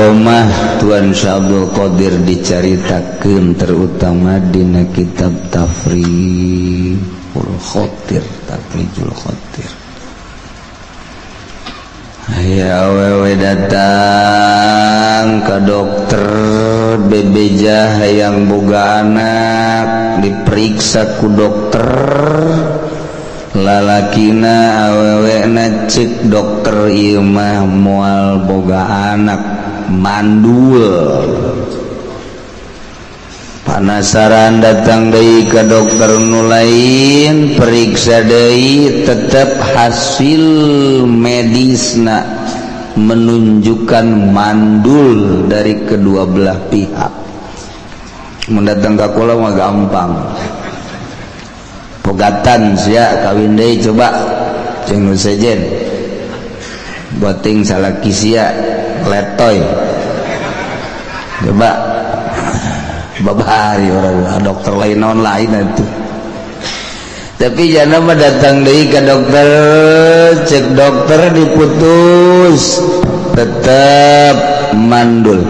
Karomah Tuan Syekh Abdul Qadir dicaritakeun terutama dina kitab Tafrijul Khotir, Tafrijul Khotir. Aya awewe datang ke dokter, bebeja hayang boga anak. Diperiksa ku dokter, lalakina awewena, cek dokter, ieu mah moal boga anak, mandul. Penasaran, datang deui ke dokter nu lain, periksa deui, tetap hasil medisna menunjukkan mandul dari kedua belah pihak. Mendatang ke kula mah gampang, pegatan sia, kawin deui, coba jeung nu sejen boting salaki sia letoy, coba babari. Orang dokter lain non lain itu, tapi jangan mah datang deui ke dokter, cek dokter diputus, tetap mandul.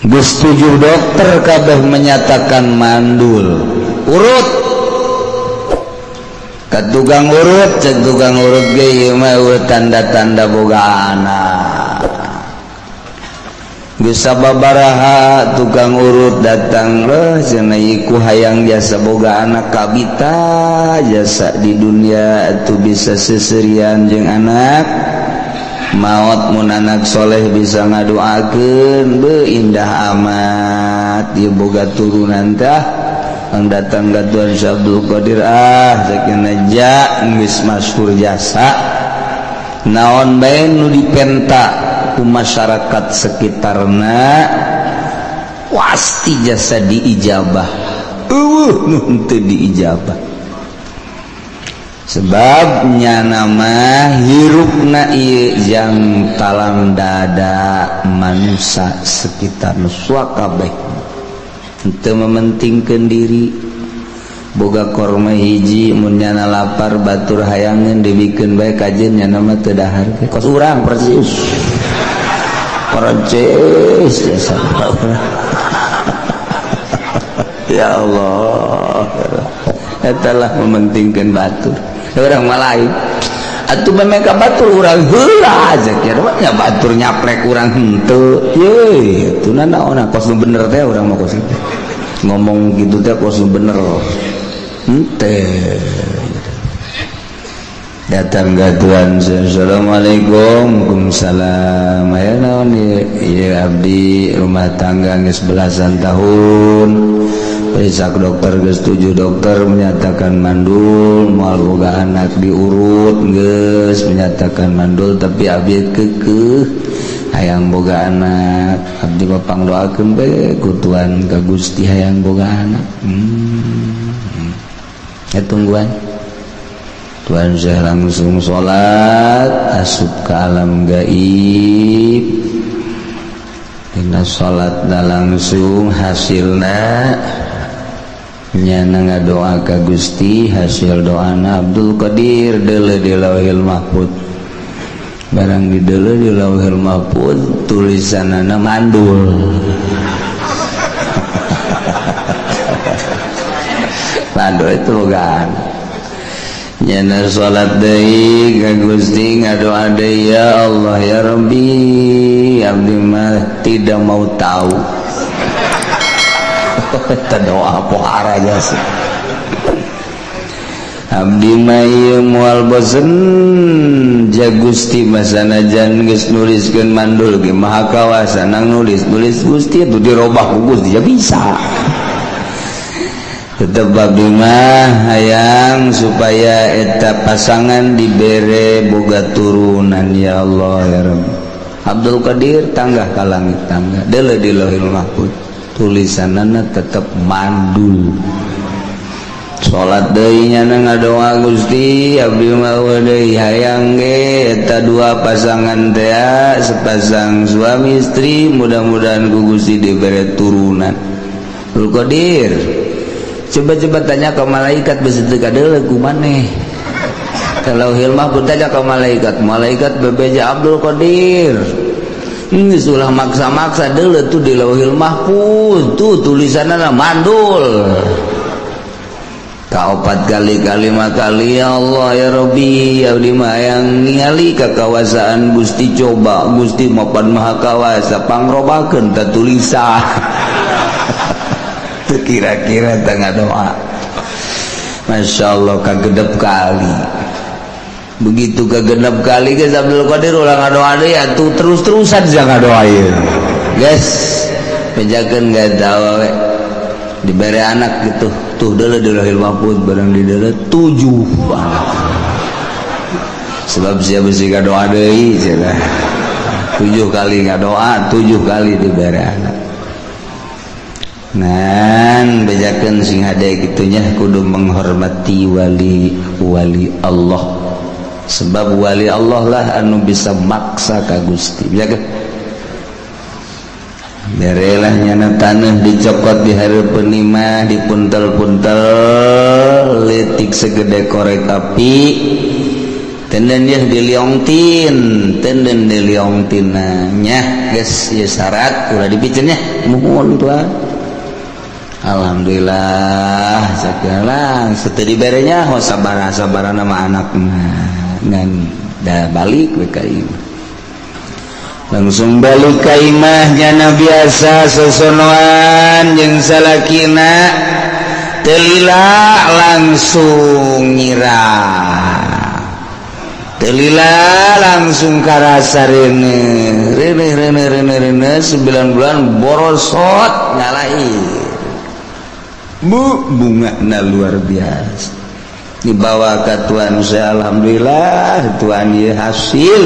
Geus tujuh dokter kabeh menyatakan mandul. Urut ke tukang urut, cek tukang urut ge, ieu mah tanda-tanda boga anak. Geus sababaraha tukang urut datang leh, cenah, iku hayang jasa boga anak kabita jasa di dunia itu bisa seserian jeung anak, maot mun anak soleh bisa ngadoakeun, be indah amat ieu boga turunan. Tah, ang datang ka Tuan Syekh Abdul Qadir, ah, sakinah ja geus masyhur jasa, naon bae nu dipenta ku masyarakat sekitarna pasti jasa diijabah, eueuh nu henteu diijabah, sebabnya nama hirupna ieu jang talang dada manusia sekitar nu kabeh, henteu mementingkeun diri. Boga korma hiji, mun nyana lapar batur hayangeun, dibikeun bae kajeun, nyana mah teu dahar. Kos urang persis, percis jasa. Ya Allah, eta lah mementingkeun batur. Urang mah lain atuh, memang ka batur urang heula aja kira nya batur nyaplek urang henteu ye atuh naon. Kos nu bener teh urang mah, kos ngomong gitu teh kos nu bener henteu. Datang ke Tuhan, "Assalamualaikum." "Waalaikumsalam." "Aya naon ieu?" "Ieu abdi rumah tangga geus belasan tahun, periksa ke dokter geus tujuh dokter menyatakan mandul, moal boga anak, diurut geus menyatakan mandul, tapi abdi keukeuh hayang boga anak. Abdi mah pangdoakeun bae ku Tuhan ka Gusti, hayang boga anak." Ya, tungguan. Tuan Syekh langsung sholat, asup ke alam gaib. Dina salat langsung hasilna nyana ngadoa ka Gusti. Hasil doana Abdul Qadir deuleu di Lauhil Mahfud. Barang di deuleu di Lauhil Mahfud, tulisanana mandul. Mandul itu kan. Nyana salat deui ka Gusti, ngadoa deui, "Ya Allah, ya Rabbi, abdi mah tidak mau tahu." Eta doa pohara jasa. "Abdi mah ieu moal bosen ja Gusti, masanajan geus nuliskeun mandul ge maha kawasa nang nulis nulis Gusti itu dirobah ku Gusti ya bisa. Tetep abdi mah hayang supaya eta pasangan dibere boga turunan, ya Allah, ya Rabbi." Abdul Qadir tanggah ka langit, tanggah deuleu di Lauhil Mahfud, tulisanana tetep mandul. Salat deui, nyana ngadoa, "Gusti, abdi mah deui hayang ge eta dua pasangan teh, sepasang suami istri, mudah-mudahan ku Gusti dibere turunan." Abdul Qadir coba-coba tanya ke malaikat, besi teu kadeuleu ku maneh. Kalau hilmah pun tanya ke malaikat, malaikat bebeja, "Abdul Qadir, Geus ulah maksa-maksa deuleu tuh di Lauhil Mahfuz tuh tulisanna mandul. Kaopat kali kalima kali ya Allah ya Rabbi abdi mah hayang ningali kakawasaan Gusti coba Gusti mapan maha kawasa pangrobakeun ta tulisan. Teu kira-kira tengah doa. Masya Allah kagedep kali. Begitu kegenep kali guys Abdul Qadir ulah ngadoa deui atuh terus-terusan jangan ngadoa ieu. Guys, bejakeun gak tahu we. Dibere anak gitu. Tuh deuleu di Lauhil Mahfuz barang di deuleu 7 anak. Sebab sia besi ngadoa deui cenah. 7 kali ngadoa, 7 kali dibere anak. Nan bejakeun sing hade kitu nya kudu menghormati wali-wali Allah. Sebab wali Allah lah anu bisa maksa ka Gusti. Bejakeun. Berelah nyana tanah dicokot di hareupeun imah dipuntel-puntel leutik segede korek api tenden yeuh diliongtin tenden diliongtina nyah geus ieu syarat ulah dipiceun nya muhun tuan. Alhamdulillah segala setelah diberenya ho sabar-sabaran sama anakna ngan dah balik we ka imah. Langsung balik ka imah nyana biasa sosonoan jeung salakina teu lila langsung nyirah teu lila langsung karasa reuneuh reuneuh reuneuh reuneuh reuneuh 9 bulan borosot ngalain bu bungana luar biasa dibawa ke tuan saya. Alhamdulillah tuan ieu hasil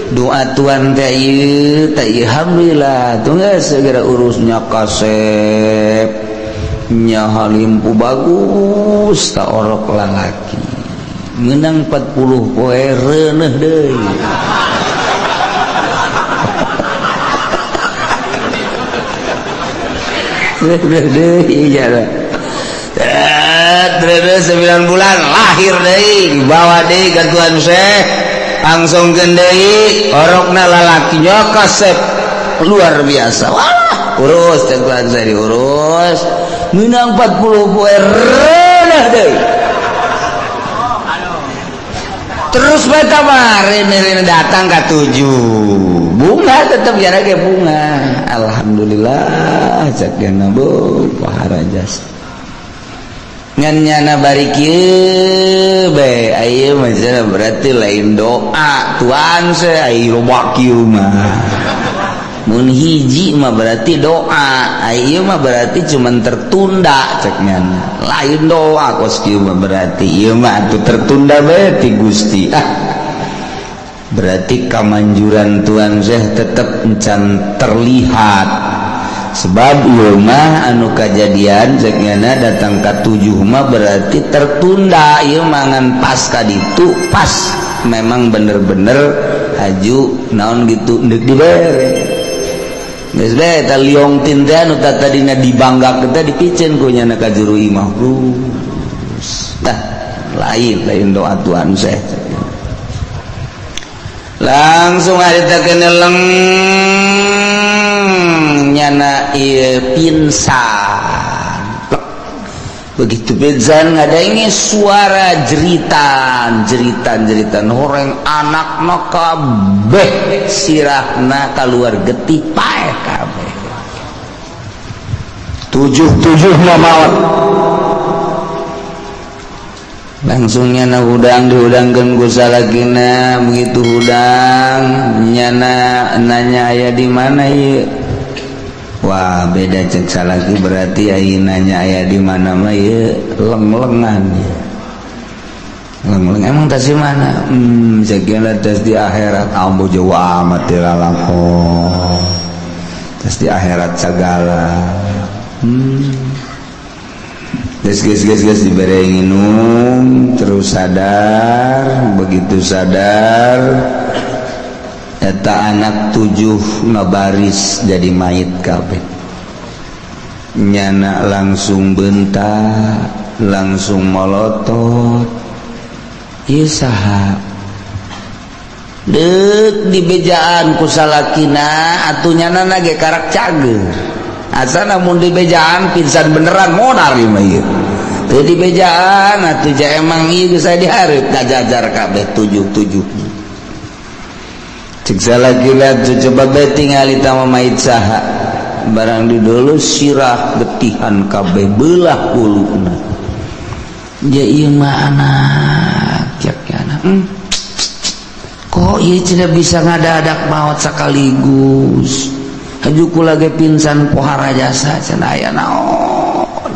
doa tuan teh ieu teh alhamdulillah tuh geus segera urusnya kasep nya halimpu bagus ta orok lalaki meunang 40 poe reuneuh deui. Reuneuh deui nya. Reuneuh 9 bulan lahir deui dibawa deui ka tuan Syekh langsung deui orokna lalakinya kasep luar biasa. Wah, urus teh tuan saya diurus meunang 40 poe reuneuh deui. Terus bae rene datang ka 7 bunga tetep jara ge bunga. Alhamdulillah cek geuna bu paharajas ngan nyana bari kieu bae aya mah berarti lain doa tuan saya ai loba kieu mah mun hiji mah berarti doa aya mah berarti cuman tertunda cek nyana lain doa kos kieu mah berarti ieu mah atuh tertunda bae ti Gusti. Ah berarti kamanjuran tuan saya tetep encan terlihat sebab ieu mah anu kajadian cek nyana datang ka 7 mah berarti tertunda ieu mangan pas ka ditu pas memang bener-bener haju naon gitu deuk dibere geus bae eta liong tin teh anu tadina dibanggakeun teh dipiceun ku nyana ka juru imah terus tah lain lain doa tuan saya langsung harita keneleng nyana ieu pingsan. Begitu pingsan ngadaenge suara jeritan jeritan jeritan horeng anakna kabeh sirahna kaluar getih paeh kabeh 7-7 maot. Langsung nyana hudang dihudangkeun ku salakina. Begitu hudang nyana nanya aya di mana ieu. Wah beda cek salaki berarti aya nanya aya di mana mah ieu leng-lengan ieu. Leng-leng emang tas di mana? Cek tas di akhirat ambo jauh amat di lalakon. Tas di akhirat segala. Guys, guys, guys, guys, diberi minum, terus sadar, begitu sadar, eta anak 7 ngabaris jadi mayit kabeh. Nyana langsung bentak, langsung molotot. Ieu saha? Deuk dibejaan ku salakina atuh nyana ge karak cager. Asana mun dibejaan pingsan beneran modar ieu mah ieu. Teu dibejaan atuh ja emang ieu geus aya dihareup kajajar kabeh tujuh-tujuh. Cek salakina coba bae tingali tah mait saha. Barang didulu sirah getihan kabeh belah huluna. Ja ieu mah anak cek anak. Kok ieu tidak bisa ngadadak maot sekaligus. Haju kula ge pingsan pohara jasa cenah aya naon.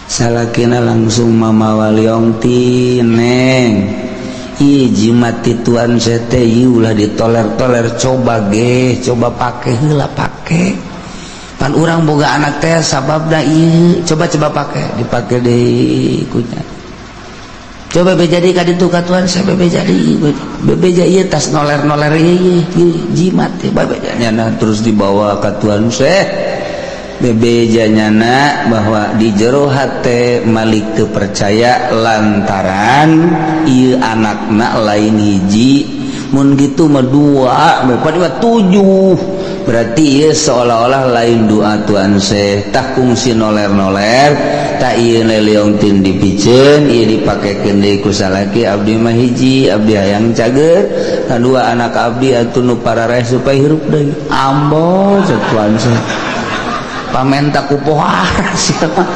Salakina langsung mamawa liontin neng. Ieu jimat ti tuan sete ieu ulah ditoler-toler coba ge, coba pake heula pake. Pan urang boga anak teh sababna ieu coba-coba pake, dipake deui kunya. Coba be jadi ka ditu ka tuan saya be jadi bebeja ieu tas noler-noler ieu jimat teh bebeja nyana terus dibawa ka tuan saya bebeja nyana bahwa di jero hate Malik teu percaya lantaran ieu anakna lain hiji mun kitu mah dua mah tujuh berarti ieu seolah-olah lain doa tuan Syekh tah kungsi noler-noler tak ieu liontin dipiceun ieu dipakekeun deui ku salaki abdi mah hiji abdi hayang cager kadua anak abdi atuh nu parareh supaya hirup deui ambo cek tuan Syekh pamenta ku pohara sia mah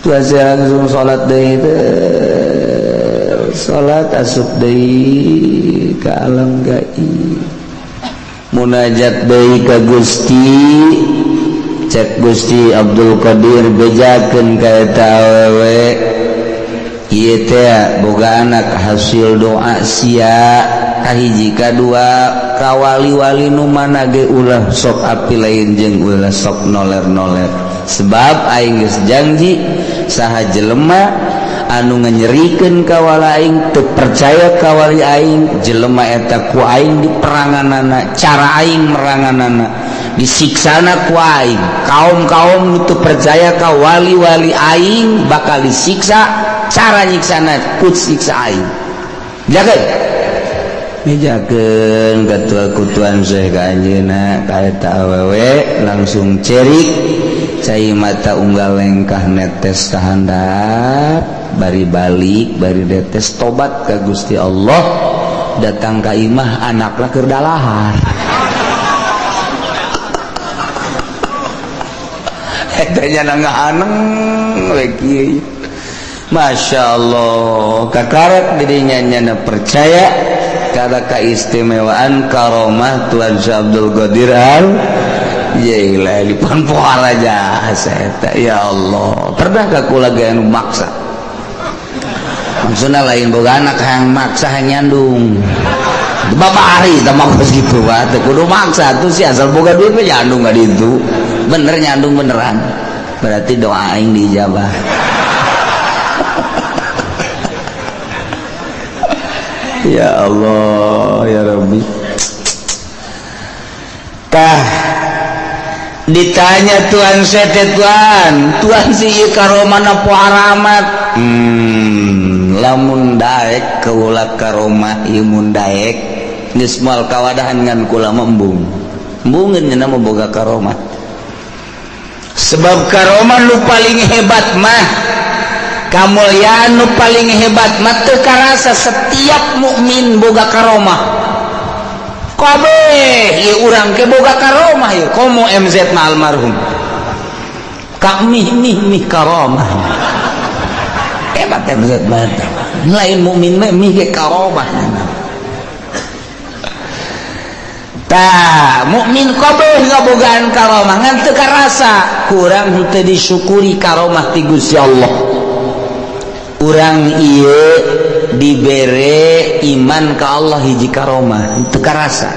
tuan Syekh langsung salat deui teh salat asup deui ka alam gaib munajat deui ka Gusti cek Gusti Abdul Qadir bejakeun ka eta awewe ieu teh boga anak hasil doa sia kahiji kadua ka wali-wali nu mana ge ulah sok api lain jeung ulah sok noler-noler sebab aing geus janji saha jelema anu nganyerikeun ka wali aing teu percaya ka wali aing jelema eta ku aing diperanganana cara aing meranganana disiksana ku aing kaum-kaum nu teu percaya ka wali-wali aing bakal disiksa cara nyiksana ku siksa aing jaga mijakeun katua kutuan Syekh ka anjeunna ka eta awewe langsung cerik cai mata unggal lengkah netes ka handap bari balik bari netes tobat ka Gusti Allah datang ka imah anakna keur dalahar eta nya ngahaneng we kieu Masya Allah kakarek dirinya nyana percaya karena keistimewaan karomah Tuan Syekh Abdul Qadir Al Jailani pun pohara jasa eta ya Allah pernah ka kula ge anu maksa maksudna lain boga anak hayang maksa hayang nyandung bapak ari tah mah geus kitu mah teu kudu maksa tuh si asal boga duit mah nyandung ka ditu bener nyandung beneran berarti doa aing diijabah. Ya Allah ya Rabbi. Tah ditanya Tuan Syekh tuan, tuan si ieu karomahna pohara amat. Lamun daek kaula karomah ieu mun daek geus moal kawadahan ngan kula mah embung. Embungeun nya mah boga karomah. Sebab karomah nu paling hebat mah kamulyaan nu paling hebat mah teu karasa setiap mukmin boga karomah. Kabeh ieu urang ke boga karomah ieu komo MZ mah almarhum. Ka mih mih mih karomah. Hebat MZ mah. Lain mukmin mah mih ge karomah. Tah mukmin kabeh ngabogaan karomah ngan teu karasa kurang henteu disyukuri karomah ti Gusti Allah. Urang ieu dibere iman ka Allah hiji karomah teu karasa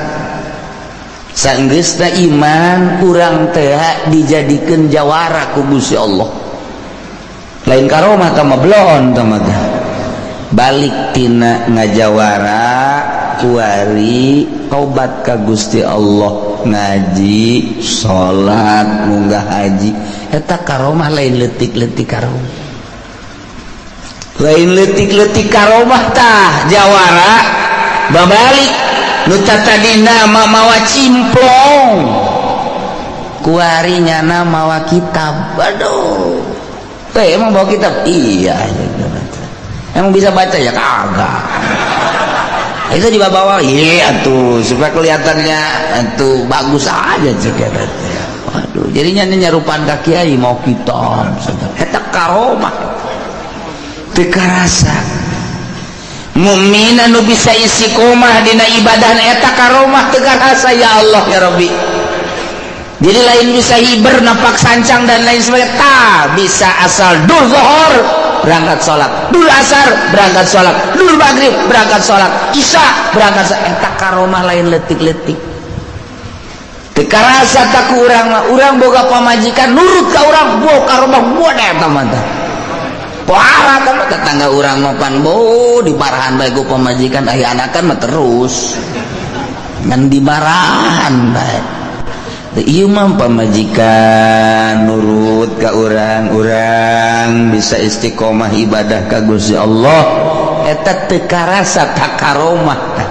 sanggeusna iman urang teh dijadikeun jawara ku Gusti Allah lain karomah tah mah bloon tah mah balik tina ngajawara kuari tobat ka Gusti Allah ngaji salat munggah haji eta karomah lain leutik-leutik karomah. Lain leutik-leutik karomah tah jawara babalik nu tadina mawa cimplong kuari nyana mawa kitab. Aduh teh, emang bawa kitab? Iya. Emang bisa baca? Ya kagak. Itu dibawa, iya tuh, supaya kelihatannya itu bagus aja juga. Waduh, jadinya nyarupaan ka kiai mau kitab. Eta karomah teu karasa. Mukmin anu bisa istiqomah dina ibadah, eta karomah teu karasa. Ya Allah ya Rabbi, jadi lain bisa hiber, napak sancang, dan lain sebagainya. Tak bisa, asal dur zuhur berangkat sholat, dur asar berangkat sholat, dur maghrib berangkat sholat, isya berangkat sholat. Eta karomah, lain leutik-leutik. Teu karasa tak ku urang mah. Urang boga pamajikan nurut ka urang, bo karomah buat eta mah tah. Parah kan tetangga urang mah pan bo diparahan bae ku pamajikan, aya anakan mah terus ngan dimarahan bae. Ieu mah pamajikan nurut ka urang, urang bisa istiqomah ibadah ka Gusti Allah, eta teu karasa tak karomah tah.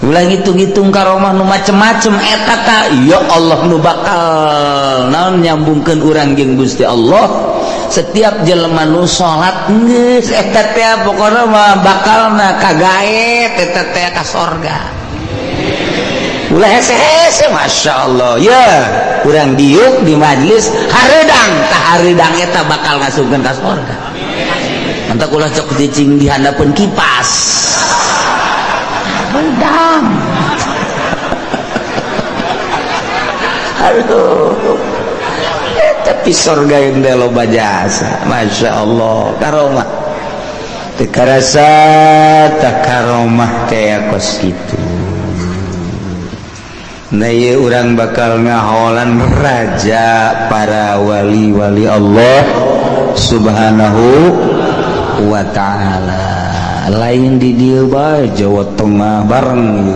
Ulah ngitung-ngitung karomah nu macem-macem. Eta ta, ya Allah, nu bakal naon nyambungkeun urang jeung Gusti Allah. Setiap jelema nu salat geus eta teh pokona mah bakalna kagaet eta teh ka sorga. Ulah hese-hese. Masya Allah ya, kurang diuk di majlis hareudang tah, hareudang eta bakal ngasupkeun ka sorga. Mantap, ulah cok cicing di handapeun kipas hareudang. Aduh, tapi sorga yang loba jasa. Masya Allah, karomah teu karasa tak karomah teh kos kitu. Nah, ieu urang bakal ngaholan raja para wali-wali Allah Subhanahu wa ta'ala. Lain di dieu bae, Jawa Tengah bareng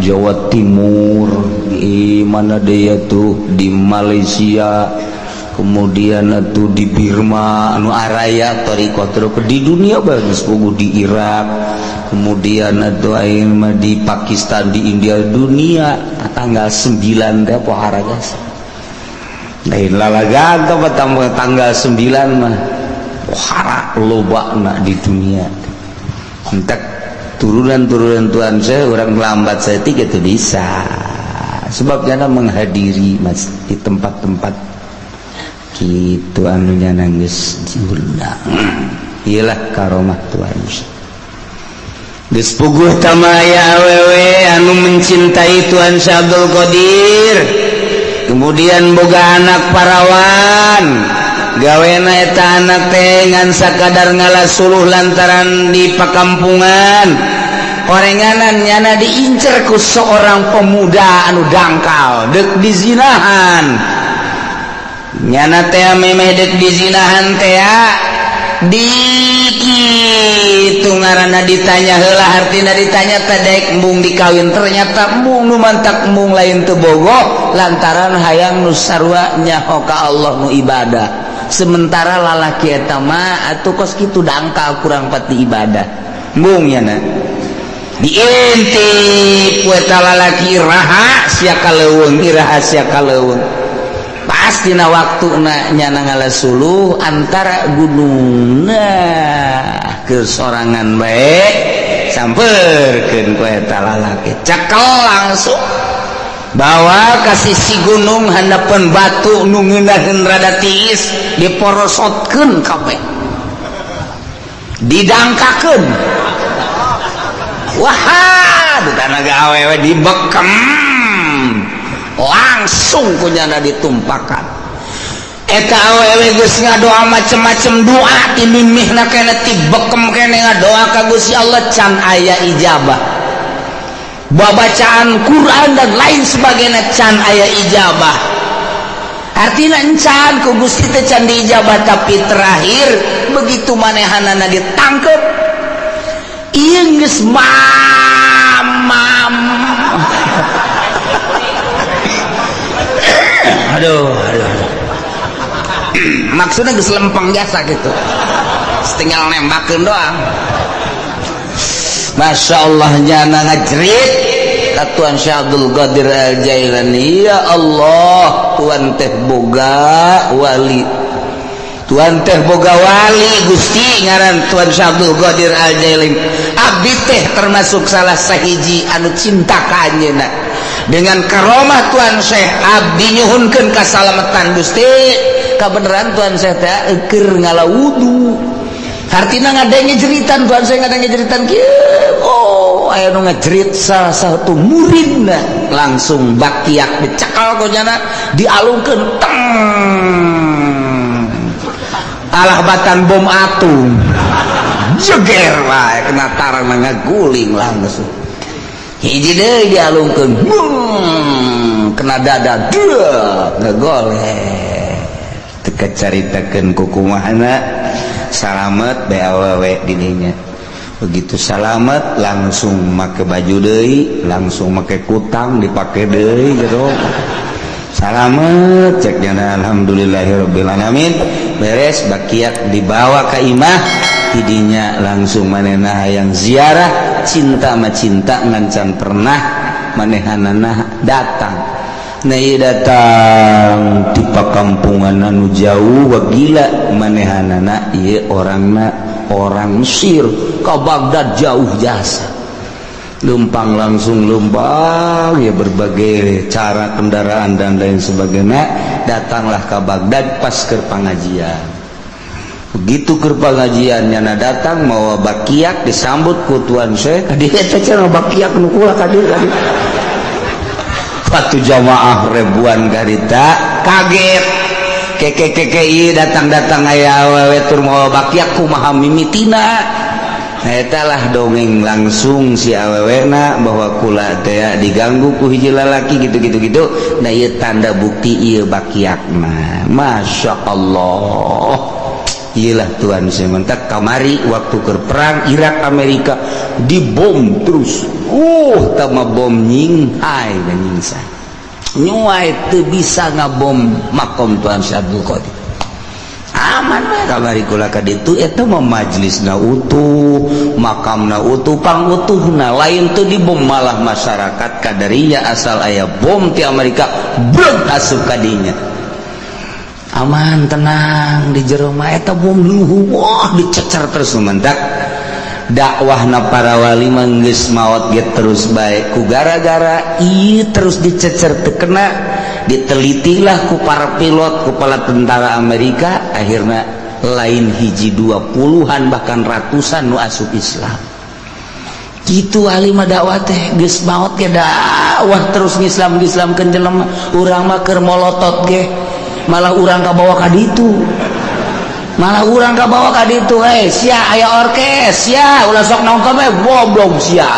Jawa Timur, di mana dia tuh, di Malaysia, kemudian tuh di Birma anu araya thariqah, di dunia bagus puguh, di Irak, kemudian atau mah di Pakistan, di India, dunia tanggal 9 teh pohara guys. Lain lalagan teh tanggal 9 mah pohara lobana di dunia. Entek turunan-turunan Tuhan saya orang lambat saya tiga itu bisa sebab karena menghadiri mas di tempat-tempat gitu anunya nangis diundang. Iyalah karomah Tuhan. Geus puguh tamaya awewe anu mencintai Tuhan Syekh Abdul Qadir, kemudian boga anak parawan. Gawena eta anak teh ngan sakadar ngala suluh lantaran di pakampungan orenganan nyana diincer ku seorang pemuda anu dangkal, dek dizinahan nyana teh. Memeh dek dizinahan teh di kitu ngaranna ditanya heula, hartina ditanya teh daek embung dikawin. Ternyata embung, nu mantak embung lain teu bogoh, lantaran hayang nu sarua nyaho ka Allah, nu ibadah. Sementara lalaki eta mah atuh kos kitu dangkal, kurang pati ibadah. Embung nyana diintip ku eta lalaki, iraha sia ka leuweung, iraha sia ka leuweung. Pasti na waktu na nyana ngala suluh antara gunung, nah ke sorangan baik samperkeun ku eta lalaki, cekel langsung bawa ka sisi gunung, handapeun batu nu ngeunaheun rada tiis, diporosotkeun kabeh, didangkakeun. Wah, tanaga awewe dibekem langsung ku nyana ditumpakan. Eta awewe geus ngadoa macem-macem doa, ti mimihna kene, ti bekem kene ngadoa ka Gusti Allah, can aya ijabah. Babacaan Quran dan lain sebagainya can aya ijabah, artinya encan ku Gusti teh can diijabah. Tapi terakhir begitu manehanana ditangkep, ieu geus mamam. Aduh, aduh, aduh. Maksudnya geus lempeng biasa gitu. Awas, tinggal nembakeun doang. Masya Allah, nyana ngajerit ka Tuan Syekh Abdul Qadir Al Jailani, "Ya Allah, Tuan teh boga wali, Tuan teh boga wali Gusti, ngaran Tuan Syekh Abdul Qadir Al Jailani. Abdi teh termasuk salah sahiji anu cinta ka anjeunna. Dengan karomah Tuan Syekh, abdi nyuhunkeun kasalamatan Gusti." Kabeneran Tuan Syekh teh keur ngala wudu, hartina ngadenge jeritan. Tuan Syekh ngadenge jeritan kieu, oh, aya nu ngajerit, salah satu muridna. Langsung bakiak dicekal ku nyana, dialungkeun, teng, alah batan bom atom, jeger wae kena tarang, ngaguling langsung. Hiji deui dialungkeun, kena dada, dua ngagoleh. Teu kacaritakeun kukumahana salamet bae awewe didinya. Begitu salamet, langsung make baju deui, langsung make kutang dipake deui gitu. Salamet, cek nyana, alhamdulillahirabbil alamin. Beres, bakiak dibawa ke imah tidinya, langsung manehna hayang ziarah. Cinta mah cinta, ngancan pernah manehanana datang. Nah, ieu datang ti pakampungan anu jauh. Wah, gila manehanana ieu, orangna orang Mesir ke Baghdad jauh jasa. Lumpang, langsung lumpang ya, berbagai cara, kendaraan dan lain sebagainya, datanglah ke Baghdad pas ke pengajian. Begitu ke pengajian, nyana datang mau bakiak, disambut ku Tuan Syekh. Dia teh cenah bakiak nu kula ka dieu, ka dieu. Patu jamaah ribuan garita kaget, keke keke, ieu datang-datang aya awewe tur mawa bakiak, kumaha mimitina? Eta lah dongeng. Langsung si awewena bahwa kula teh diganggu ku hiji lalaki, gitu gitu gitu. Nah, ieu tanda bukti, ieu bakiakna. Masya Allah, iyalah Tuhan sementak kamari waktu ke perang Irak Amerika dibom terus, tama bom nyinghai dan nyingsa nyuai teu bisa ngabom makom Tuhan Syekh Abdul Qadir, aman bae. Kamari kula ka ditu, eta mah majlisna utuh, makamna utuh, pang utuhna, lain teu dibom. Malah masyarakat kadarinya asal aya bom ti Amerika breg asup ka dinya, aman, tenang di jero mah. Eta bom luhu, wah, dicecer terus. Mentak dakwahna para wali mah geus maot ge terus bae, ku gara-gara ieu terus dicecer teu kena. Ditelitilah ku para pilot, kepala tentara Amerika, akhirnya lain hiji dua, puluhan bahkan ratusan nu asup Islam gitu. Wali mah dakwah teh geus maot ge dakwah terus, ngislam ngislamkeun jelema. Urang mah keur molotot ge malah urang kabawa ka ditu, malah urang kabawa ka ditu. Eh, sia, aya orkes sia, ulah sok nongton we, goblok sia.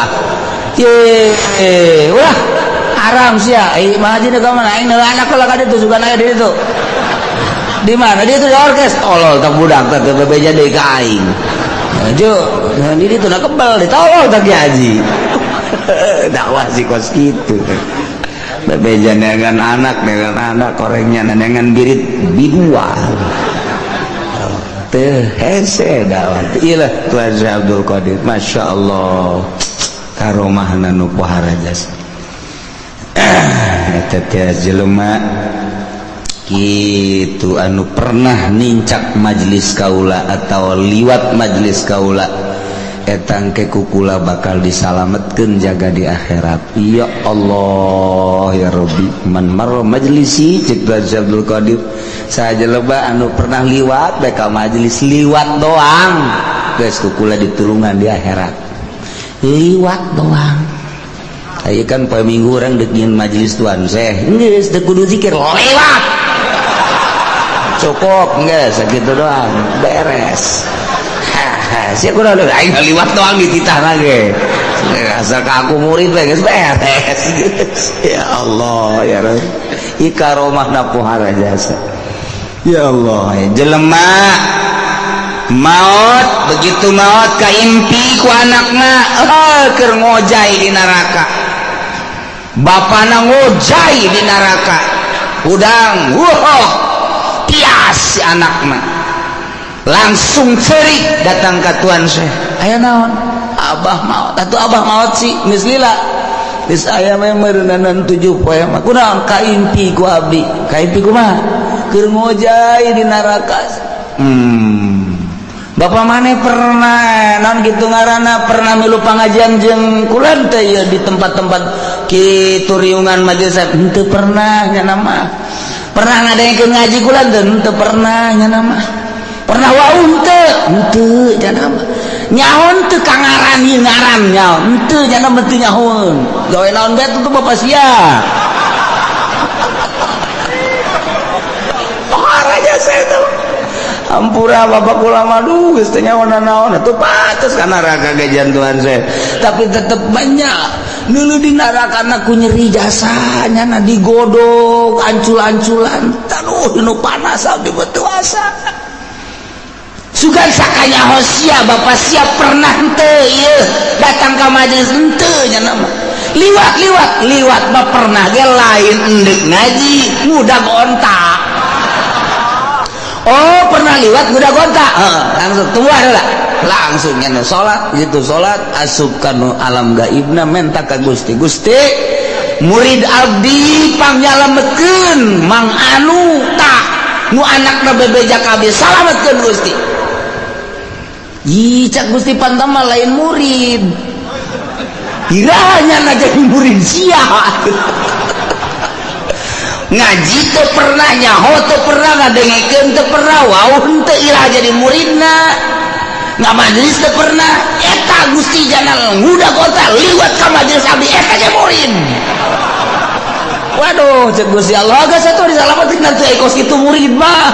Ye, ulah haram sia. Eh, mah aja ka mana aing anak lah ka ditu, sugan aya di ditu. Di mana dia itu di orkes? Tolol tak budak teh, teu bebeja deui ka aing. Jo, di ditu na kebel, ditolol tak haji. Dakwah sih kos kitu. Bebeja dengan anak, dengan anak korengnya dengan birit bidua. Teh hese dakwah. Iyalah Tuhan Syekh Abdul Qadir. Masya Allah. Karomahna nu pohara jasa. Eta teh jelema gitu anu pernah nincak majelis kaula atau liwat majelis kaula, etang ke kukula bakal disalametkeun jaga di akhirat. Ya Allah ya Rabbi, man marra majlisi, cek Abdul Qadir, saja lebah anu pernah liwat bae ka majelis, liwat doang geus kukula ditulungan di akhirat, liwat doang. Ayo kan poe Minggu orang dek nyieun majelis Tuan Syekh, geus teu kudu zikir, lewat cukup, geus sakitu doang beres. Sia kudu aing liwat doang dititah lagi, asal ka aku murid we geus beres. Ya Allah ya Rabb, ieu karomahna pohara jasa. Ya Allah, jelema maut, begitu maut kaimpi ku anakna, eh, keur ngojay di neraka, bapana ngojay di neraka, hudang, wah, tias si anakna. Langsung cerik datang ke Tuan Syekh. Aya naon? Abah maot. Atuh abah maot sih geus lila. Geus aya mah meureunanan 7 poe mah. Kunaon kaimpi ku abdi? Kaimpi kumaha? Keur ngojay di neraka. Bapak maneh pernah naon gitu ngaranna, pernah milu pangajian jeung kula teh ieu di tempat-tempat kitu, riungan majelis? Henteu pernah nya nama. Pernah ngadengkeun ngaji kula teh? Henteu pernah nya nama. Pernah wau henteu? Henteu nya nama. Nyaho teu ka ngaran ieu, ngaran nyaho henteu nya nama? Teu nyahoeun. Gawe naon bae tuh bapak sia? Aja saya tuh ampura bapak kula mah, duh, geus teu nyaho naon atuh, pantes ka neraka ge Tuhan saya. Tapi tetep banyak nulu di neraka ku nyeri jasanya na, digodok ancul-anculan, taduh nu panas abdi betul asa. Sugan sakanya sia bapak siap pernah henteu ieu datang ka majelis? Henteu nya nama. Liwat liwat liwat mah pernah ge, lain endek ngaji, ngudag onta. Oh, pernah liwat ngudag onta. Heeh, langsung tunggu lah, langsung nya salat gitu, salat asup kanu alam gaibna, menta ka Gusti, Gusti, murid abdi pangnyalametkeun Mang Anu, tak nu anakna bebeja ka abdi, salametkeun Gusti. Ih, cak Gusti, pantama lain murid, kiranya na jadi murid sia. Ngaji teu pernah, nyaho teu pernah, ngadengekeun teu pernah, wau henteu, ilah jadi muridna, nggak majelis teu pernah. Eta Gusti jangan ngudag onta liwat ka majelis abdi, eta ge murid. Waduh, cek Gusti Allah, geus atuh disalamatin nanti kos kitu murid mah.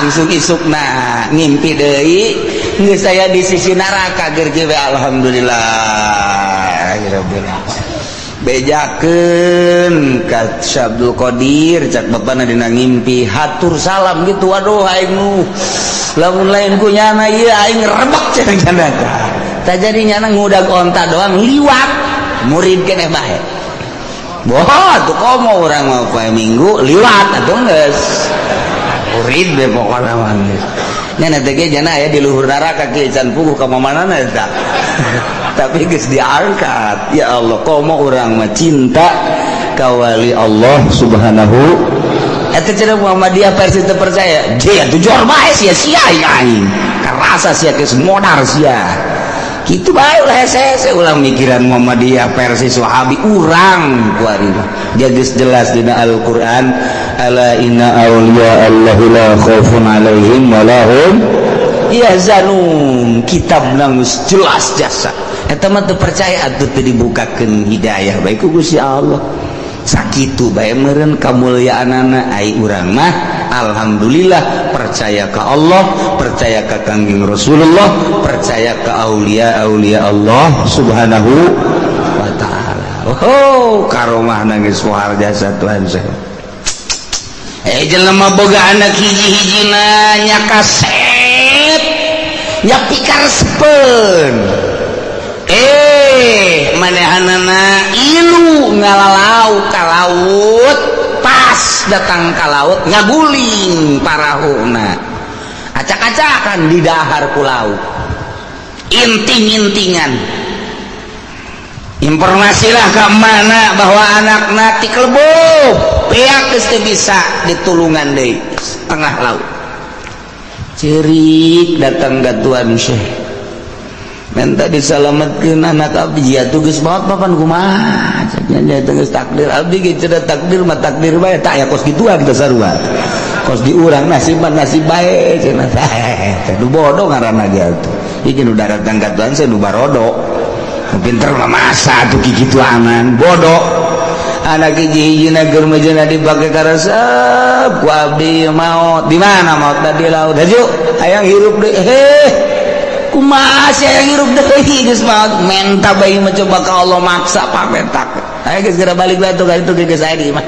Langsung isukna ngimpi deui, geus saya di sisi neraka ger we. Alhamdulillah rabbil bejakeun ka Syekh Abdul Qadir, cak bapana dina ngimpi hatur salam gitu. Waduh, aing nu lamun lain ku nyana ieu aing rebek cenah nyana. Tah, jadi nyana ngudag onta doang liwat murid keneh bae. Boh, tuh komo urang mau poe Minggu liwat atuh geus murid be pokona mah geus. Nya teh ge jana aya di luhur neraka kieu can puguh ka mamanana eta. Tapi geus diangkat. Ya Allah, komo urang mah cinta ka wali Allah Subhanahu. Eta cenah Muhammadiyah versi teu percaya. Dia tuh jor bae sia sia aing. Karasa sia geus modar sia. Kitu bae ulah hese ulah mikiran Muhammadiyah versi Wahabi urang kuari mah. Dia geus jelas dina Al-Qur'an, ala inna awliya Allahi la khaufun alaihim wa lahum yahzanun. Kitab geus jelas jasa. Eta mah teu percaya atuh teu dibukakeun hidayah bae ku Gusti Allah. Sakitu bae meureun kamuliaanana. Ai urang mah alhamdulillah percaya ka Allah, percaya ka Kangjeng Rasulullah, percaya ka aulia aulia Allah Subhanahu wa taala. Oh, karomah nangis pohar jasa Tuhan saya. Eh, jelema boga anak hiji-hijina nya kasep nya pikaresepeun. Eh, manehanana ilu ngalalau ka laut, pas datang ka laut ngaguling parahuna, acak-acakan di dahar ku laut, inting-intingan. Informasilah ke mana bahwa anak nati kelebuh pihak geus teu bisa ditulungan deui, tengah laut. Cerik datang ke Tuan Syekh minta diselamatkeun anak abdi. Ya tuh geus maot papan, kumaha nya geus takdir abdi ge cenah, takdir mah takdir bae. Tak ya kos gituan kita sarua kos di urang, nasib mah nasib bae cenah. Teh nu bodoh ngaranna ge atuh. Ieu nu datang ka Tuan saya nu barodo, nu pinter mah masa atuh kikituanan bodoh. Anak hiji-hijina keur mejeuna dipake karesep ku abdi maot. Di mana maot? Di laut. Haju hayang hirup deui. Heh, kumaha sia hayang hirup deui, geus maot? Menta bae mah coba ka Allah, maksa pametak. Ayo geus geura balik bae tuh ka itu geus aya di imah.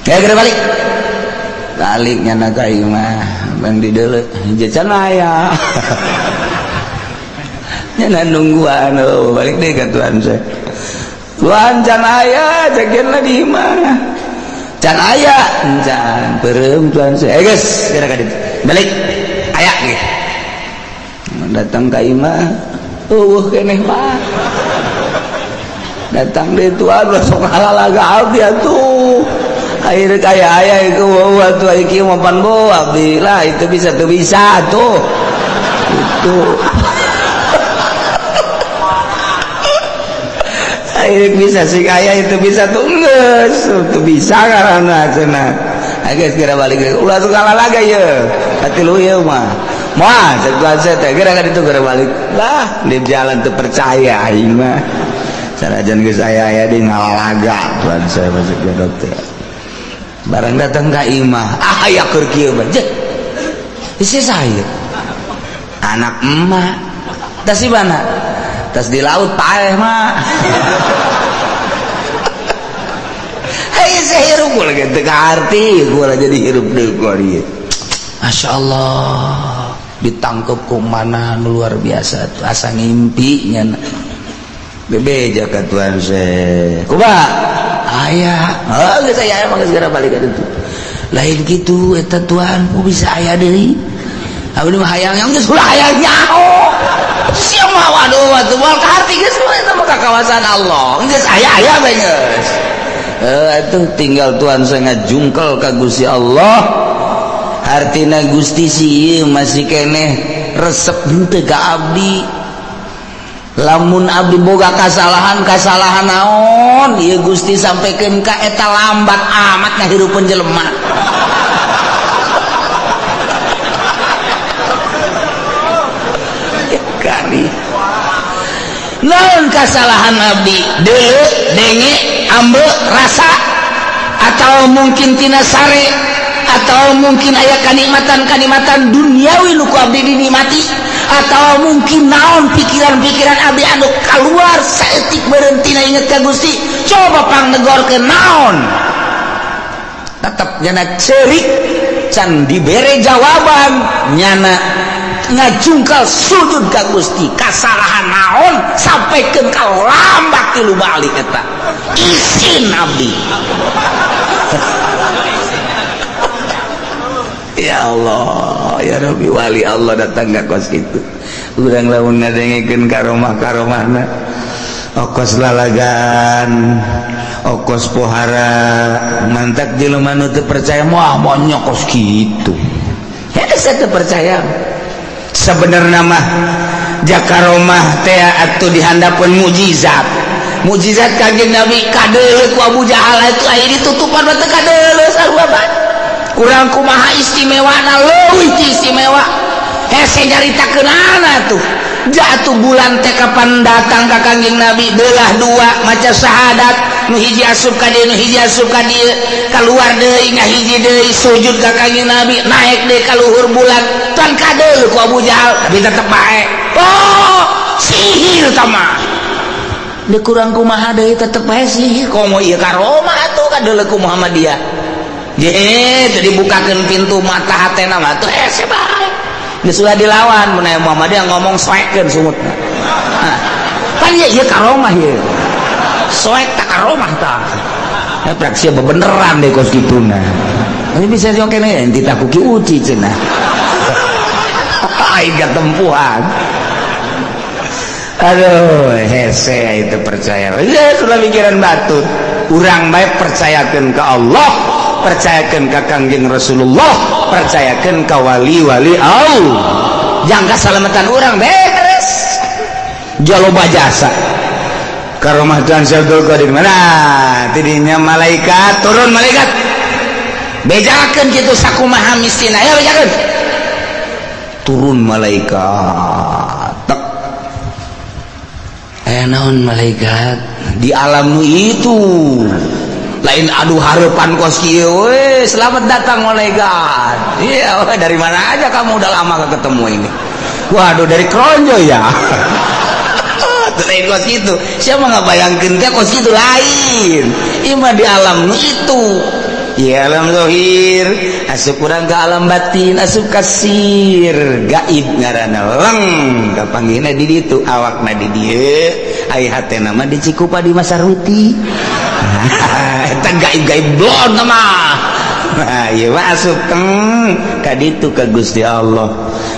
Ya geura balik. Balik nyana ka imah, bang di deuleu can aya. Nyana nungguan, oh, balik deui ka Tuhan saya. Tuhan can aya, cekeun di imah. Can aya, can peureum Tuhan saya. Eh, geus geura ka ditu. Balik aya ge. Datang ka imah eueuh keneh mah. Datang deui tuan sok halalaga abdi atuh. Akhir kaya aya ieu weuh atuh aya kieu mah pan bo abdi lah itu bisa teu bisa tuh. Itu. Akhir bisa sih aya itu bisa tuh geus teu bisa karana cenah. Geus geura balik ulah sok halalaga ye. Hati lu ieu mah. Moal cek tuan saya teh geura ka ditu geura balik. Lah di jalan teu percaya aing mah. Sanajan geus aya-aya di ngalalaga tuan saya masuk ke dokter. Barang datang ka imah, ah aya keur kieu mah. Jeh. Isi saya. Anak emak. Tas di mana? Tas di laut paeh mah. Hei saya hirup gua lagi teu kaarti, gua lagi jadi hirup deui gua ieu. Masya Allah, ditangkep ku mana luar biasa tuh asa ngimpi nya. Bebeja ka tuan saya. Kumaha? Aya. Heuh geus aya emang geus geura balik ka ditu. Lain kitu eta tuan, ku bisa aya deui. Abdi mah hayang yang geus ulah hayang nyaho. Sia mah waduh atuh moal kaharti geus eta mah ka kawasan Allah. Geus aya-aya bae geus. Heuh atuh tinggal tuan saya ngajungkel ka Gusti Allah. Hartina Gusti si ieu masih keneh resep henteu ka abdi. Lamun abdi boga kasalahan kasalahan naon ieu Gusti sampaikan ka eta lambat amat ngahirupeun jelema. Kari naon kasalahan abdi deuleu denge ambe rasa atau mungkin tina sare atau mungkin aya kanikmatan-kanikmatan duniawi nu ku abdi dinikmati atau mungkin naon pikiran-pikiran abdi anu keluar saeutik berhenti na inget ka Gusti coba pangnegorkeun naon tetep nyana ceurik can dibere jawaban nyana ngajungkal sujud ka Gusti kasalahan naon sampaikan ka lambat tilu balik eta isin abdi. Ya Allah, ya Rabbi, wali Allah datang ka kos kitu. Urang lamun ngadengekeun karomah-karomahna. Okos lalagan, okos pohara, mantak jelema nu teu percaya moal moal kos kitu. Hese teu percaya. Sebenarnya mah jakaromah teh atuh dihandapeun mukjizat. Mukjizat Kanjeng Nabi kadeuleu ku Abu Jahal itu aya ditutupan mah teu kadeuleu sarua bae. Kurang kumaha istimewana leuwih ti istimewa hese nyaritakeunana tuh jatuh bulan teh kapan datang ka Kangjeng Nabi belah dua maca syahadat nu hiji asup ka dieu nu hiji asup ka dieu kaluar deui ngahiji deui sujud ka Kangjeng Nabi naik deui ka luhur bulan tan kadeuleu ku Abu Jahal tapi tetep bae oh sihir tah mah deui kurang kumaha deui tetep bae sihir komo ieu karomah atuh kadeuleu ku Muhammadiyah. Ye, itu dibukakan pintu mata hatena mah tuh hese bae. Geus ulah dilawan mun aya Muhammadiyah ngomong soekeun sumutna. Nah, pan ieu ieu karomah ieu. Soek tak karomah tah. Ya praksi bebeneran deh kos kituna. Ini bisa jo kene enti tak kuki uci cenah. Aing tempuhan. Aduh, hese itu percaya. Ya sudah pikiran batur. Urang bae percayakeun ka Allah, percayakan ke Kangjeng Rasulullah, percayakan ke wali-wali Allah. Jangka salamatan orang beres. Jaloba jasa. Karomah Tuhan Syekh Qadir mana? Tidinya malaikat turun malaikat. Bejakeun kitu sakumaha mistina ya bejakeun. Turun malaikat. Tek. Naon malaikat di alam nu itu. Lain aduh harapan kos kieu we, selamat datang malaikat. Iya, dari mana aja kamu udah lama gak ketemu ini. Waduh dari Kronjo ya. Lain kos kitu. Siapa nggak bayangkeun teh kos kitu lain. Ieu mah di alam itu. Ya alam zahir, asup urang ke alam batin, asup kasir, gaib ngaranna leng kapanggihna di ditu, awakna di dieu, ai hatena mah di Cikupa di Masarwiti. Eta gaib-gaib blon mah. Nah, ieu mah asup teng ka ditu ka Gusti Allah.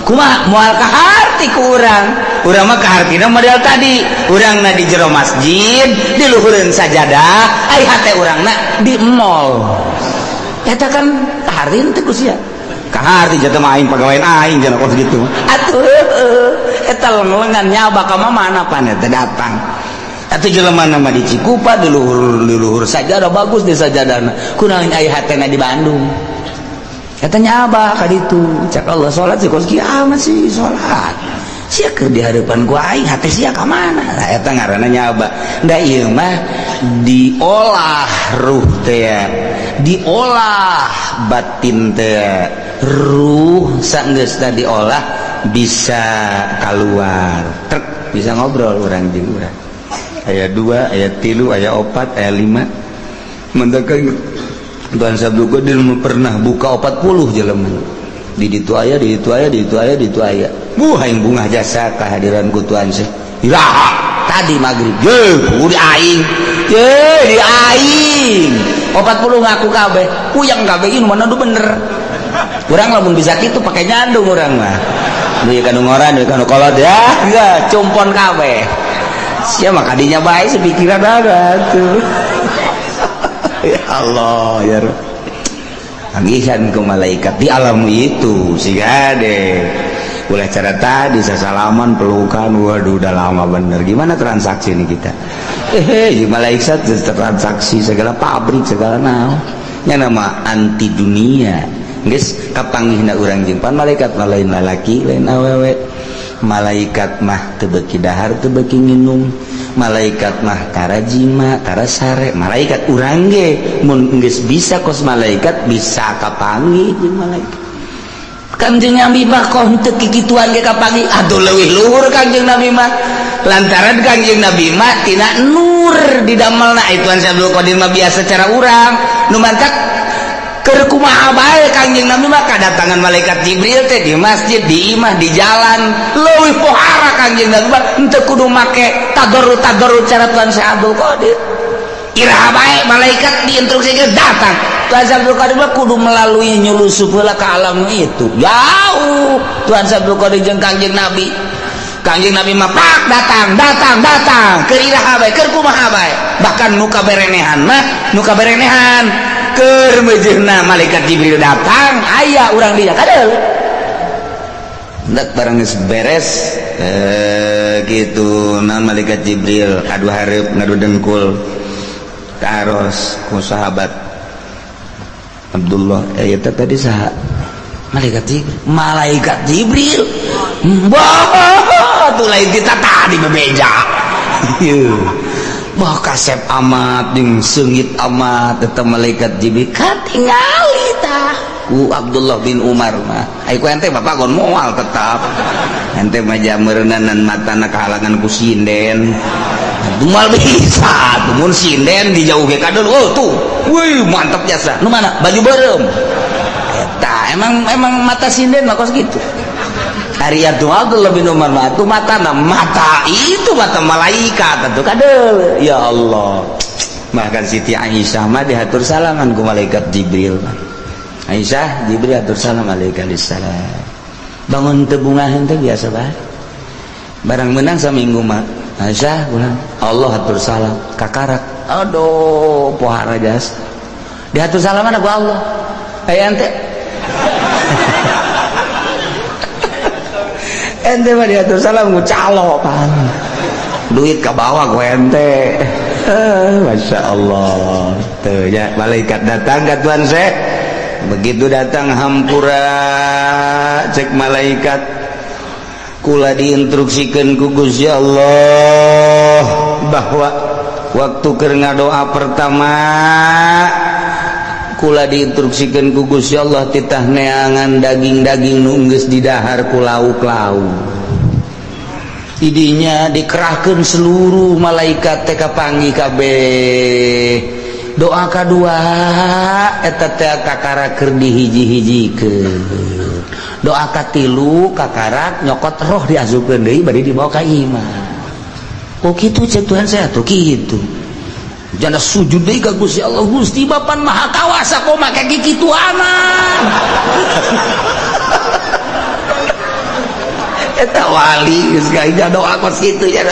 Kumaha moal kaharti ku urang? Urang mah kahartina model tadi. Urangna di jero masjid, di luhureun sajadah, ai hate urangna di mall. Eta kan kaharti teh ku sia. Kaharti jatuh mah aing pagawean aing jangan kos gitu. Atuh eta leng-lengan nyaba ka mana pan eta datang. Atuh jelema nama di Cikupa di luhur sajadah, bagus di sajadahna. Kunaon aya hatena di Bandung? Eta nyaba ka ditu. Cak Allah, salat sih kos kieu amat sih salat. Sia keur di hadapan ku aing, hate sia ka mana? Nah, eta ngaranna nyaba. Da ieu mah diolah ruh teh, diolah batin teh. Ruh sanggeus diolah bisa keluar. Trek bisa ngobrol urang jeung urang. Ayat 2, ayat 3, ayat 4, ayat 5. Mendakan Tuan Sabtu Qadir pernah buka 40 jelema. Di ditu aya, di ditu aya, di ditu aya, di ditu aya. Buh, aing bungah jasa kehadiran ku Tuan Syekh. Iraha tadi maghrib. Ye, di aing. Ye, di aing. 40 ngaku kabeh. Puyeng kabeh, ieu mana nu bener. Urang lamun bisa kitu pakai nyandung urang mah. Duit kanu ngoran, duit kanu kolot ya, enggak cumpon kabeh. Sia mah kadinya bae sepikiran ada tuh. Ya Allah ya Rabb. Panggihan ke malaikat di alam itu sih deh. Ulah cara tadi sasalaman pelukan, waduh, udah lama bener. Gimana transaksi ini kita? Eh, malaikat transaksi segala pabrik segala naon. Nya nama anti dunia. Geus kapanggihna urang jeung pan malaikat mah lain lalaki, lain awewe. Malaikat mah teu beuki dahar, teu beuki nginum. Malaikat mah tara jima, tara sare. Malaikat urang ge mun geus bisa kos malaikat bisa kapanggih jeung malaikat. Kangjeng Nabi mah kok henteu kikituan ge kapanggih, aduh, leuwih luhur Kangjeng Nabi mah. Lantaran Kangjeng Nabi mah tina nur didamelna. Itu Abdul Qadir mah biasa cara urang nu mantak keur kumaha bae. Kangjeng Nabi mah kadatangan malaikat Jibril teh di masjid, di imah, di jalan. Leuwih pohara Kangjeng Nabi mah, henteu kudu make tadarru tadarru cara Tuan Syekh Abdul Qadir. Iraha bae malaikat diinstruksikeun datang. Tuan Syekh Abdul Qadir mah kudu melalui nyulusup heula ka alam itu. Jauh Tuan Syekh Abdul Qadir jeung Kangjeng Nabi. Kangjeng Nabi mah pak datang datang datang keur iraha bae, keur kumaha bae. Bahkan nu kaberenehan mah, nu kaberenehan keur meujeuhna malaikat Jibril datang aya urang dia kadel. Ndak barang geus beres gitu nah, malaikat Jibril adu hareup ngadu dengkul taros ku sahabat Abdullah, eta tadi saha? Malaikat Jibril. Malaikat Jibril. Wah, tuh lain kita tadi bebeja. Wah, kasep amat jeung seungit amat eta malaikat Jibril, katingali tah ku Abdullah bin Umar mah. Ai ku ente bapak gon moal tetap ente mah jameureunnan matana kahalangan ku sinden. Moal bisa tuh mun sinden dijauh ge kadul. Oh tuh, wih, mantap jasa. Nu mana baju beureum eta emang emang mata sinden mah kos gitu. Ari atuh Abdullah bin Umar mah atuh matana mata itu mata malaikat atuh kadel. Ya Allah, bahkan Siti Aisyah mah dihatur salaman ku malaikat Jibril. Aisyah, Jibril atur salam alaikum salam. Bangun teu bungaheun teh biasa bae. Barang menang saminggu mah Aisyah ulang Allah atur salam kakarak. Aduh, pohara jas diatur salaman ku Allah. Aya ente ente mah diatur salam ku calo pan duit ke bawah ku ente. Masya Allah tuh ya, malaikat datang ke Tuan Syekh. Begitu datang, hampura, cek malaikat, kula diinstruksikan ku Gusti Allah bahwa waktu keur ngadoa pertama kula diinstruksikan ku Gusti Allah titah neangan daging-daging nu geus didahar ku lauk-lauk. Idinya dikerahkan seluruh malaikat teh kapanggih kabeh. Doa kadua eta teh kakara keur dihiji-hijikeun. Doa katilu kakarak nyokot roh diasupkeun deui bari dibawa ka imah. Oh kitu, cek Tuhan saya tuh kitu. Jana sujud deui ka Gusti Allah, Gusti Bapan Maha Kawasa kok make kikituanan. Eta wali geus gaja doa kos kitu nya.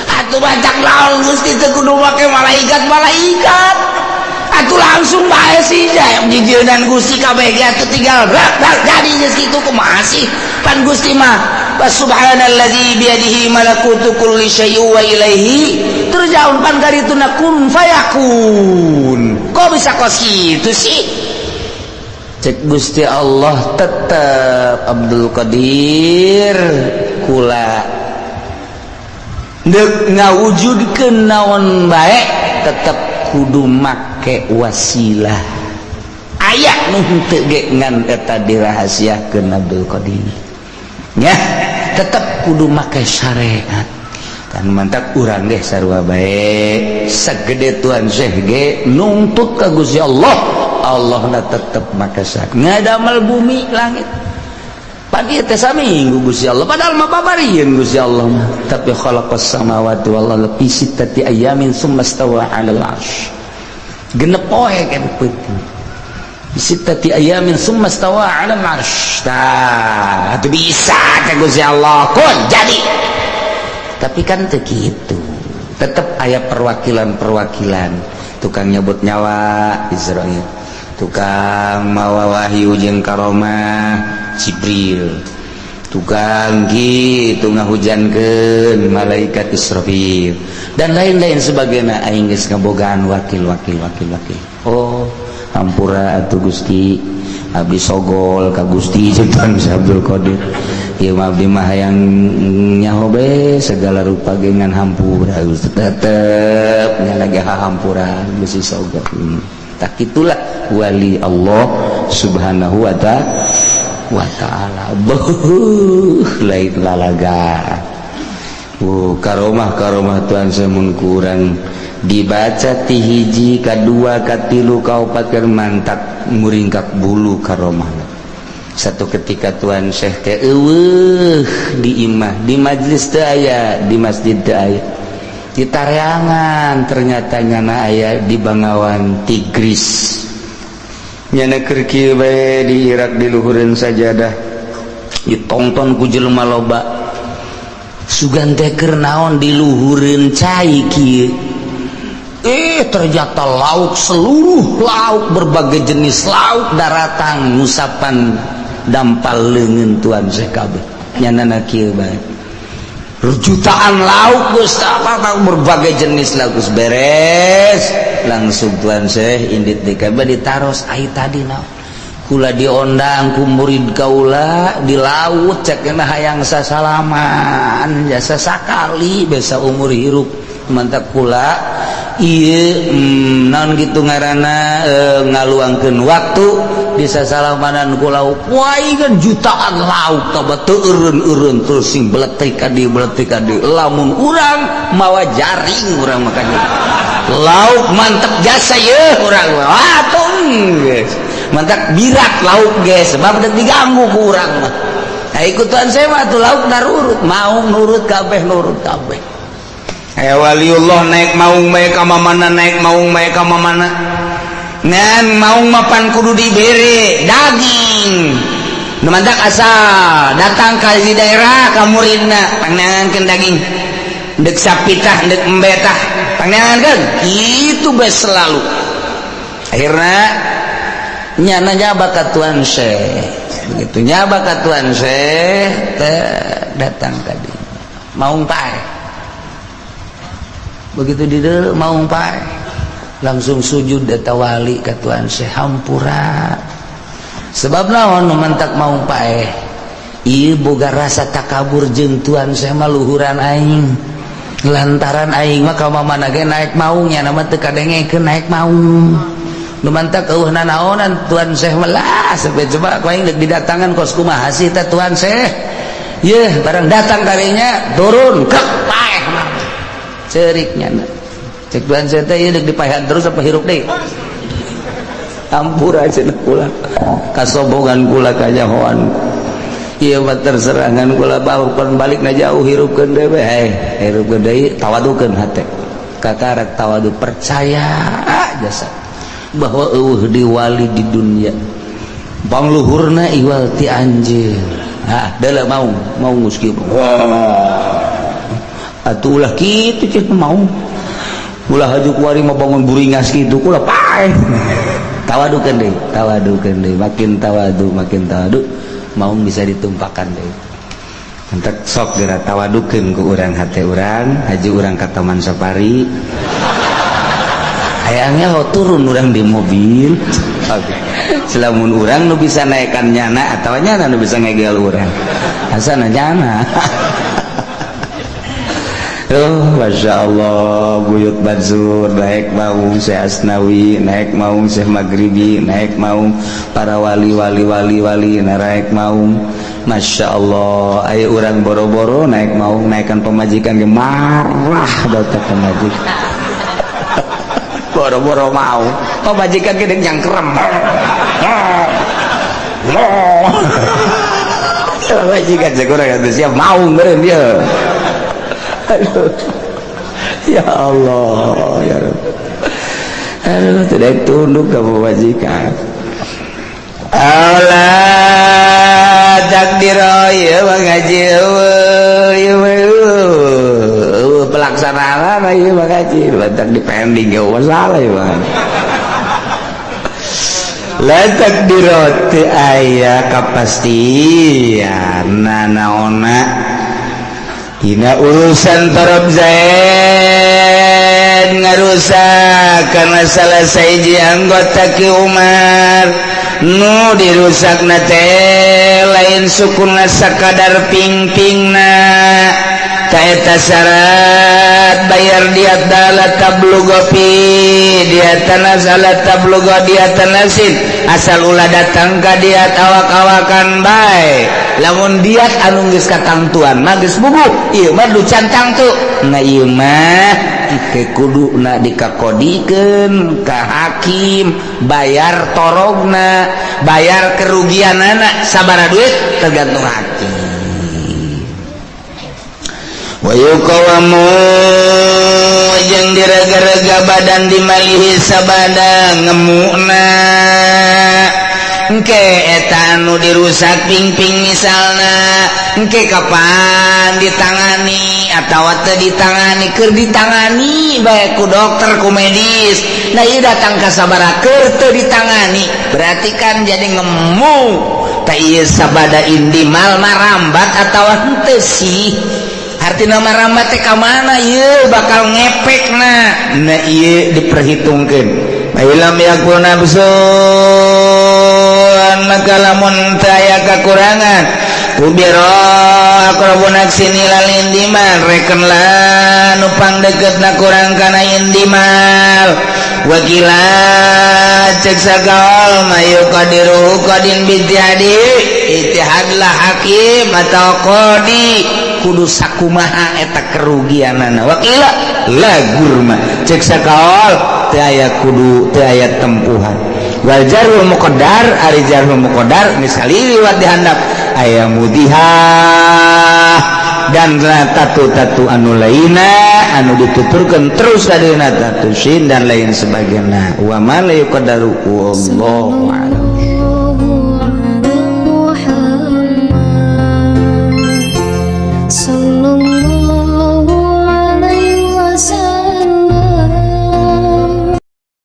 Atuh bacak naon Gusti teu kudu make malaikat-malaikat. Atuh langsung bae sih jijieunnan Gusti kabeh ge atuh tinggal rak rak jadi geus kitu kumaha sih pan Gusti mah. Subhanallazi biyadihi malakutu kulli syai'in wa ilaihi turja'un, pan karituna kun fayakun. Kok bisa kos kitu sih? Cek Gusti Allah tetep Abdul Qadir kula deuk ngawujudkeun naon bae tetep kudu make wasilah. Aya nu henteu ge ngan eta dirahasiakeun Abdul Qadir. Ya, tetep kudu make syariat. Kan mantak urang ge sarua bae sagede Tuhan Syekh ge nungtut ka Gusti Allah, Allahna tetep make syariat. Ngadamel bumi langit. Pan ieu teh saminggu Gusti Allah, padahal mah babarieun Gusti Allah mah. Tapi khalaqas samawati wal arda fi sittati ayamin summa stawa 'alal 'arsy. Genep poe kan peuting. Sittati ayamin summa stawa 'alal 'arsy. Tah, atuh bisa ka Gusti Allah kun jadi. Tapi kan teu kitu. Tetep aya perwakilan-perwakilan, tukang nyebut nyawa Israil, tukang mawa wahyu jeung karomah Jibril, tukang kitu ngahujankeun malaikat Israfil dan lain-lain sebagainya. Aing geus ngabogaan wakil wakil wakil wakil. Oh, hampura atuh Gusti, abdi sogol ka Gusti Sultan Abdul Qadir. Ieu mah abdi mah hayang nyaho be segala rupa ge ngan hampura Gusti, tetep nya lagi hampura bisi sogol. Tak itulah wali Allah Subhanahu wa ta'ala. Beuh, lain lalaga. Karomah karomah Tuhan semun kurang dibaca ti hiji kadua katilu kaopat keur mantak muringkak bulu karomah. Satu ketika Tuhan Syekh teh eueuh di imah, di majlis teu aya, di masjid teu aya, di tareangan ternyata nyana aya di Bangawan Tigris. Nyana keur kieu bae di Irak di luhureun sajadah ditonton ku jelema loba. Sugan teh keur naon di luhureun cai kieu. Ternyata lauk, seluruh lauk, berbagai jenis lauk daratang ngusapan dampal leungeun Tuhan Syekh kabeh. Nyanana kieu bae. Jutaan lauk geus apa berbagai jenis lauk geus beres. Langsung Tuhan Syekh indit di kabeh ditaros ai tadi naon. Kula diondang ku murid kaula di laut cek hayang sasalaman jasa sakali besa umur hirup mantap kula ieu naon gitu ngaranna ngaluangkeun waktu bisa salamanan ku lauk. Wah kan jutaan lauk toba teu eureun-eureun terus sing beletik ka dieu beletik ka dieu. Lamun urang mawa jaring urang makanya lauk mantep jasa ye urang mah. Atuh geus mantap birak lauk ge sebab teu diganggu ku urang mah. Nah ikutan saya mah tuh lauk narurut mau nurut kabeh nurut kabeh. Waliullah naik maung bae ka mamana, naik maung bae ka mamana. Ngan maung mapan kudu dibere daging. Nu mantak asal datang ka di daerah ka muridna pangneangankeun daging. Deuk sapitah deuk embetah pangneangankeun. Kitu bae selalu. Akhirna nyana nyaba ka Tuan Syekh. Begitu nyaba ka Tuan Syekh teh datang ka dieu. Maung pae. Begitu di maung pae langsung sujud data wali ka Tuhan Syekh hampura. Sebab naon nu mantak maung pae ieu boga rasa takabur jeung Tuhan Syekh mah luhuran aing. Lantaran aing mah ka mamana ge naik maung nya mah teu kadengekeun naik maung. Nu mantak eueuh nanaonan Tuhan Syekh mah lah sampai coba ku aing deuk didatangan kos kumaha sih teh Tuhan Syekh. Yeuh barang datang karinya turun kek paeh mah. Ceriknya cek Tuhan saya teh ieu deuk dipaehan terus apa hirup deui. Hampura cenah kula kasombongan kula kanyahoan ieu mah terserangan kula bau pan balikna jauh hirupkeun deui we hirupkeun deui tawadukeun hate. Kakarak tawadu, percaya jasa bahwa euweuh di wali di dunia, pangluhurna iwal ti anjeun. Ah, deuleu mau mau geus kieu. Atuh ulah kitu cek, mau ulah haju kuari mau bangun buringas kitu, ulah paeh. Tawadukeun deui, tawadukeun deui, makin tawadu, makin tawadu, mau bisa ditumpakan deui. Entek sok geura tawadukeun ku urang hate urang, haju urang ka Taman Safari. Hayangnya ho turun urang di mobil. Oke. Selamun urang nu bisa naikkan nyana atau nyana nu bisa ngegel urang. Asana nyana. Oh, Masya Allah, Buyut Bansur naik maung, Syekh Asnawi naik maung, Syekh Maghribi naik maung, para wali wali wali wali naik maung. Masya Allah, ayo urang boro-boro naik maung, naikkan pemajikan ge marah batak pemajikan. Boro-boro mau pemajikan ge nyangkrem. Pemajikan sekurang atuh siap maung meureun dia. Aduh. Ya Allah, ya Rabb. Aduh, tidak tunduk ke pemajikan. Allah takdir ya mengaji, ya pelaksanaan ya mengaji letak di pending ya masalah ya bang. La takdirot aya kapastian nanaona dina urusan Torob Zaid ngarusak karena salah sahiji anggota Ki Umar nu dirusak na teh lain sukuna sakadar ping-pingna, taeta syarat bayar diat dala tablugo fi diatan salat tablugo diatan nasin, asal ulah datang ka diat awak-awakan bae. Lamun diat anu geus katangtuan mah geus bubuh, ieu mah du can tangtu. Nah, ieu mah ke kuduna dikakodikeun ka hakim, bayar torogna, bayar kerugianana sabaraha duit tergantung hakim. Wa yuqawamu jeung direga-rega badan dimalihi sabada ngemukna. Engke eta anu dirusak ping-ping misalna, engke kapan ditangani atawa teu ditangani, keur ditangani bae ku dokter, ku medis. Nah, ieu datang ka sabaraha keur teu ditangani, berarti kan jadi ngemu. Tah, ieu sabada indimal marambat atawa henteu sih? Artina marambat teh ka mana ieu bakal ngepekna? Nah, ieu diperhitungkeun. Ilam yakun nafsun, maka lamun teu aya kakurangan ubiro aqrabu nafsin ilal indimal, reken lah nu pangdeukeutna kurang kana indimal. Wakila cek sagaol mayu qadiru qadin bitihadi ijtihadlah hakim atau qadi kudu sakumaha eta kerugianana. Wakila la gurma, cek sakaol teu aya kudu, teu aya tempuhan. Wal jarhul muqaddar, ari jarhul muqaddar geus kaliwat dihandap aya mudihah dan tatu-tatu anu lainna anu dituturkeun terus adeuna tatu sin dan lain sebagainya. Wa ma la yuqaddaru, wallahu a'lam.